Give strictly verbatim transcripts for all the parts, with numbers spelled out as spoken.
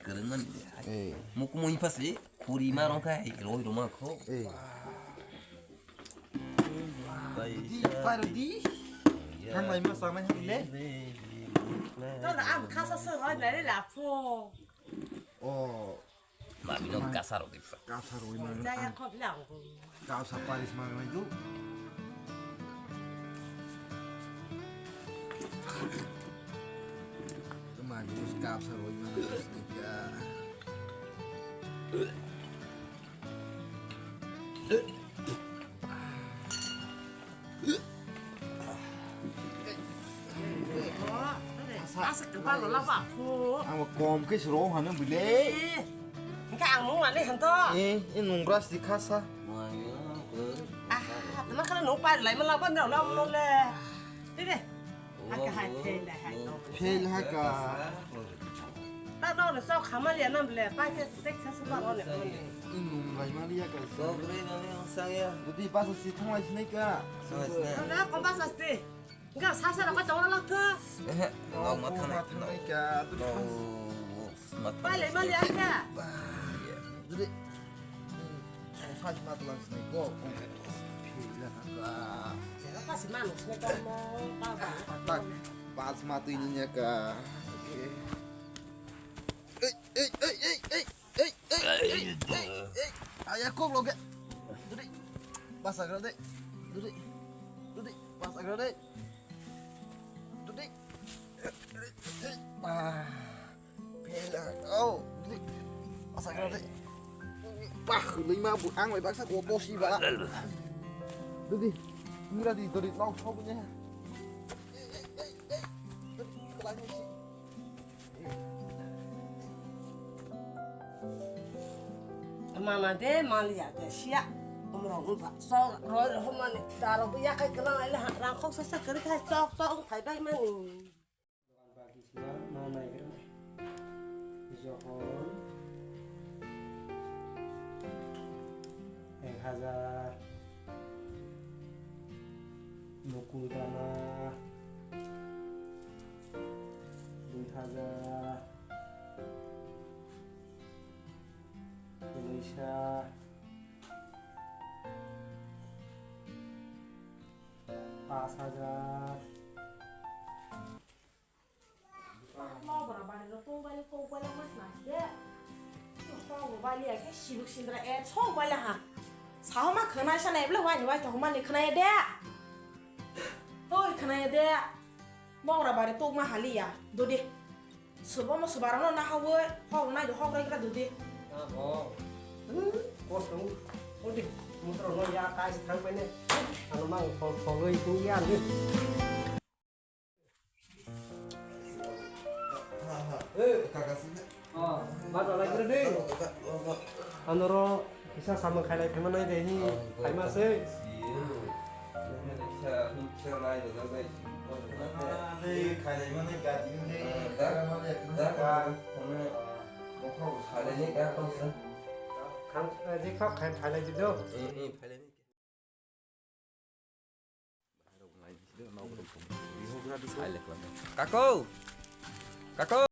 Kwrwngmani de. Eh. Mukmui phasi khuri ma rong khai roi roma kho. Eh. Pai di, sa pai di. Ya. Thanglai ma samai hang le. Tona am khasa sa roi nai le la pho. Oh. Mami no kasa roi di pha. Kasa roi ma. Jaya khop lang. Kau saparis mangai tu. Mangus kau saroi mangai tu sika. Asa kebal lo laba ko. Ang kom ke sro hanu bile. Engka ang mung ani hanto. Eh, ini nungras di kasa. Ah, tama kana nung pai lai mala ban dau lam no le. Dede. Aka hai fail hai to. Fail hai ka. Ta no le sok khamal ya nam le pai ke tek sa su ba no le. Nung lai mali ya ka. Sok re no le sang ya. Budi basa si thang lai sinai ka. Thang lai sinai. Na ko basa ste. Enggak sasa rok tong lak ke. Eh, no matha nai. Matha nai ka. No. Pai lai mali ya ka. Dede. Sai ma tulang sini go. Pila ka. Pas ma nus ne ko mo pa ba. Tak. Pas ma tu ini nya ka. Ei, ei, ei, ei, ei, ei, ei, ei, ei, ei. Aya kok loge. Dudi. Pas agra de. Dudi. Dudi. Pas agra de. Dudi. Ah. Pela, oh, dudi. Asa kena deh. Pah, lima bu ang lepak sa kopo si ba. Dudi. Mira di dudi nau sobunya. Mama de mali ya de sia. Umrong umba. So ro humani daro bu ya kai kena ile rang kok sa sa keri kai sok sok thai bai mani. Dogan bagi sima ma naigra. Johon ek hajar, mukul dana dui hajar, Indonesia pas hajar. Logra bari ro tong bali kok bali mas na de. Tong bali ya ke sibuk sindra e chong bali ha. Saho ma khana sa na eble wai wai to ma ni khana de. Toi khana de. Mogra bari tok ma hali ya. Dodi. Subo mo subaro no na hawo. Hok nai do hok rai kra dodi. Ah, oh. Kos no. Odi. Mutro no ya kai thang pai ne. Ano mang kol kol oi tu ya ni. Eh, kaka sini. Oh, baca lagi ni. Anoro bisa sama khalai teman aja ni. Hai mas eh. Bisa bisa naik dengan baik. Ni khalai mana kati ni. Kaka mana ya. Kang jikha khai khalai jido. Kako! Kako!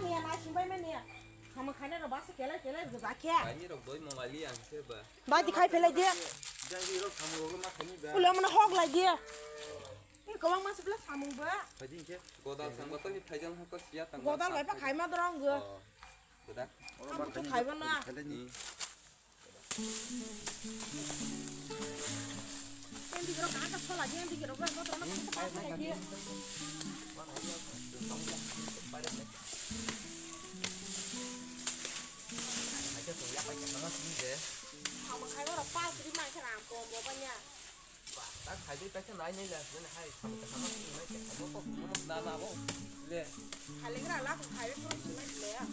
Niya na simbai mani ya. Sama khane ro basa kelai kelai ro jakhe. Ani ro boi mobile ang se ba. Ba dikhai phelai de. Jai ro khamu ro ma khani ba. Ulo mana hok lai de. Ni kawang ma sibla samung ba. Phai din ke. Godal sang ba to ni phai jang ha ko siya tang. Godal bai pa khai ma dorong go. Oh. Godal. Am to khai ba na. Ni. Yang di gerok angkat sekolah, yang di gerok angkat sekolah lagi. Aja tuh ya pakai mana sih deh? Kamu kayak orang pas di mana kena ampun bapaknya. Wah, tak kayak pakai naik naik lah, mana hai sama sama sih naik ya, kamu kok kamu nana kok, le. Kalian kena laku kayak terus naik le ya.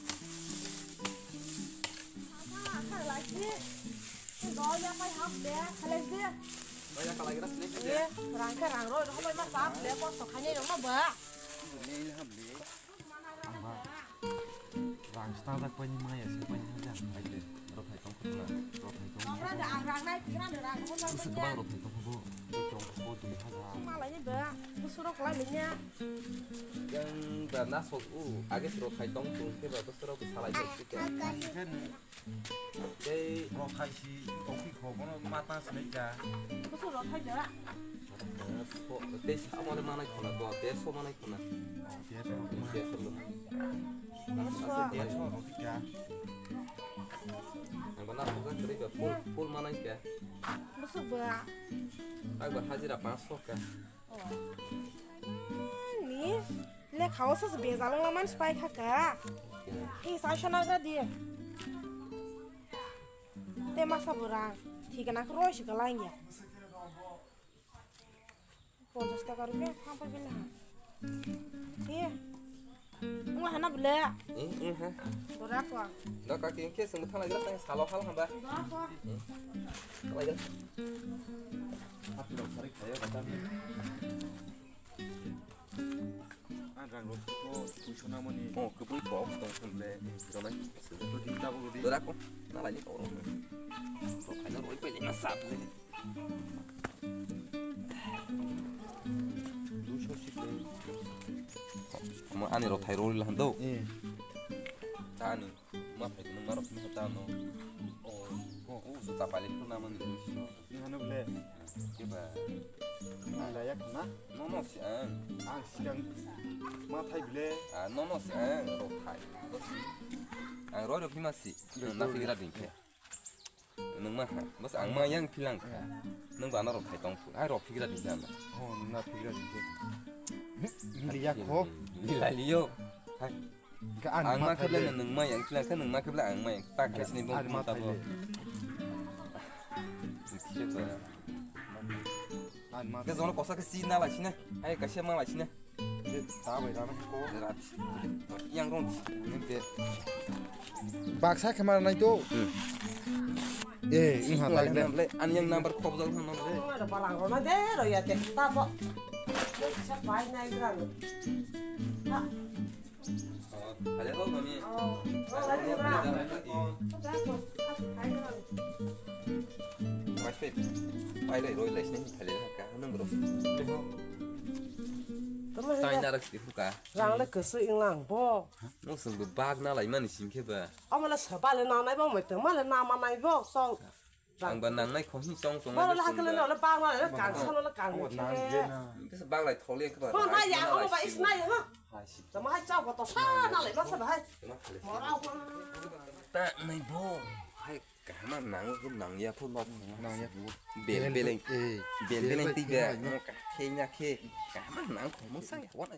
Apa? Lagi. Dol ya pai hap de, khalai de. Dol ya kalai ras ne. Ye, rang khe rang roi, rok bai ma sap de, kosto khainai rok no ba. Ne ham de. Ang ba. Rang stang jak pai ni maya, se pai ni jak pai de. Rok hai tong khuna, rok hai tong. Rok rang, rang nai, rang rang. Rok hai tong bo. Tong bo dui hajar. Malai ni ba, busurok lai ni. Yang ba nasok u, age suro thai tong tung khe ba busurok salai tok khe. Tei rok thai si tong khe kho bono mata sinai ja. Busurok thai da. Tei samo le manai khona to, tei so manai khona. Tei so manai. Tei so lo. Tei so rok thai ja. Ang ba nasok jak khe ba full, full manai khe. Busuk ba. Ang ba hajira panch so khe. Ni, le khao sa bejal wngla man spai kha ka. Hi sa shona ga di. Te masa borang. Thikana khe roi si ka langya. Ponchas taka rupya, pha pa bela. Hi. Wng hana bole. Wng, wng ha. Dora ko. Da ka king ke sung thang lai tang salo hal hamba. Dora ko. Lai ga. Hati rok sari khayo kata. Ang rang rok ko tuition amoni. Oh, kubui kok tong thang le. Dora ko. Dora ko. Na lai ni ko. Ko khaina roi pe le na sap le. Omo ani rok thai rori lahan do. Eh. Tani ma phai nung marok ni ta no. Oh, oh, oh, juta pali phuna man ni. Ni hanu ble. Keba. Ni la yak na? No, no, si ang. Ang siang ma thai ble. Ah, no, no, si ang rok thai. Ang roi rok ni ma si. Na phi gra ding khe. Nung ma ha, bas ang ma yang philang kha. Nung ba norok thai tong phu. Hai rok phigra di jana. Oh, nung na phigra di je. Ni ya kho. Ni lai liyo. Hai. Ga ang ma khebla nung ma yang philang kha, nung ma khebla ang ma yang. Ta kha sini bong ma ta bo. Ang ma. Ga zono kosa ke si na lai sini. Hai kasia ma lai sini. Yang rong. Baksa khe ma nai to. Eh, wng ha ta le. Ani yang number khobjak thang nang le. Balang rona de ro ya te ta bo. Sa pai nai gra. Ha. Ale ho mami. Oh. Pai pai roi lai sini thale ka nang bro. Tai narak ti ka. Rang le kwswi wnglang bo. Nung swngbo bag na lai mani sing khe ba. Omo le sa bale na nai bo moi tong ma le na ma nai bo song. Ang ba nang nai khong hi song tong. Bo le hakle na le bag na le kang sa le kang. Kisa bag lai thole khe ba. Bo na ya omo ba is na ya ha. Tama hai chao ko to sa na lai ba sa ba hai. Mora ko. Ta nai bo. Hai kaham nang ko nang ya phu nok nang ya phu. Bel beleng. Bel beleng ti ba. Mo ka khe nya khe. Kaham nang khong mo sa ya. Wa na.